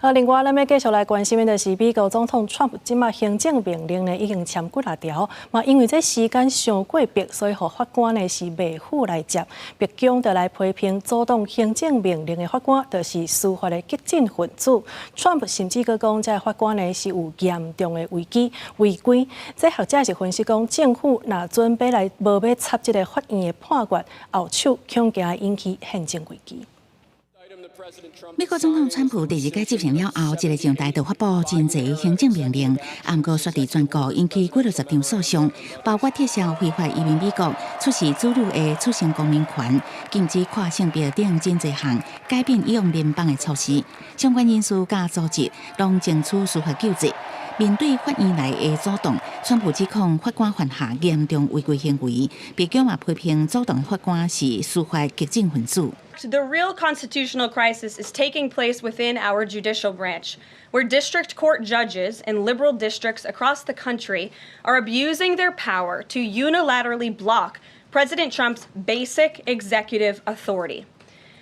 啊，另外，咱欲繼續來關心的就是美國總統川普這馬行政命令呢已經簽幾若條，嘛因為這時間傷過迫，所以予法官呢是袂赴來接。白宮就來批評阻擋行政命令的法官，就是司法的激進分子。川普甚至閣講，這法官呢是有嚴重的危機違規。這學者是分析講，政府若準備來無欲插這个法院的判決，後手恐驚引起憲政危機。美國總統川普第二屆執政了後，一个上台就發布真濟行政命令，毋過煞佇全國引起幾落十場訴訟，包括撤銷非法移民美國、出示子女的出生公民權、禁止跨性別等真濟項改變以往聯邦的措施，相關人士佮組織攏爭取司法救濟。面對法院內的阻擋，川普指控法官犯下嚴重違規行為，白宮嘛批評阻擋法官是司法激進分子。 The real constitutional crisis is taking place within our judicial branch, where district court judges in liberal districts across the country are abusing their power to unilaterally block President Trump's basic executive authority.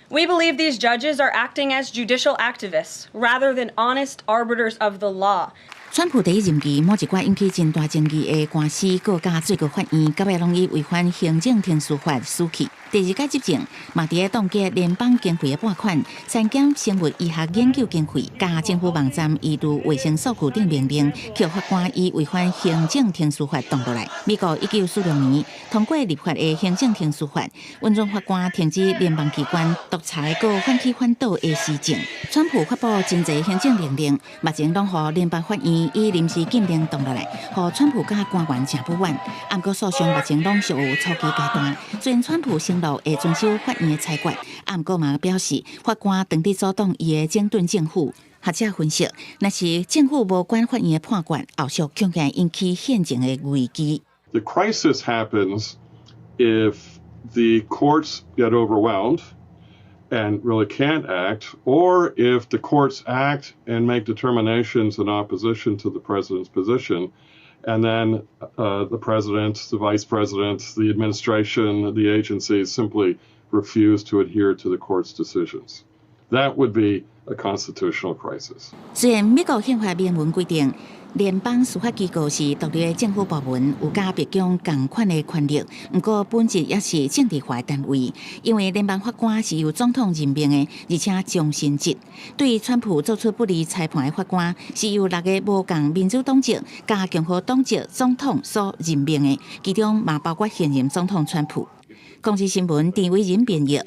We believe these judges are acting as judicial activists rather than honest arbiters of the law. 川普第一任期某一寡引起真大爭議的官司，告到最高法院，到尾攏以違反行政程序法輸去。第二屆執政，嘛佇咧凍結聯邦經費的撥款、削減生物醫學研究經費、佮政府網站移除衛生數據等命令，予法官以違反行政程序法擋落來。美國1946年通過立法的行政程序法，允准法官停止聯邦機關獨裁閣反起反倒的施政。川普發布真濟行政命令，目前攏予聯邦法院以臨時禁令擋落來，予川普佮官員誠不滿。毋過訴訟目前攏屬於初期階段，雖然川普承諾會遵守法院的裁決，毋過嘛表示法官當佇阻擋伊的整頓政府。學者分析，若是政府無管法院的判決，後續恐驚引起憲政的危機。 The crisis happens if the courts get overwhelmed and really can't act, or if the courts act and make determinations in opposition to the president's position, and then the president, the vice president, the administration, the agencies simply refuse to adhere to the court's decisions. That would be a constitutional crisis. 雖然美國憲法明文規定，聯邦司法機構是獨立的政府部門，有佮白宮仝款的權力，毋過本質也是政治化的單位，因為聯邦法官是由總統任命的，而且終身制。對川普做出不利裁判的法官，是由六个無仝民主黨籍佮共和黨籍總統所任命的，其中嘛包括現任總統川普。公視新聞陳偉仁編譯。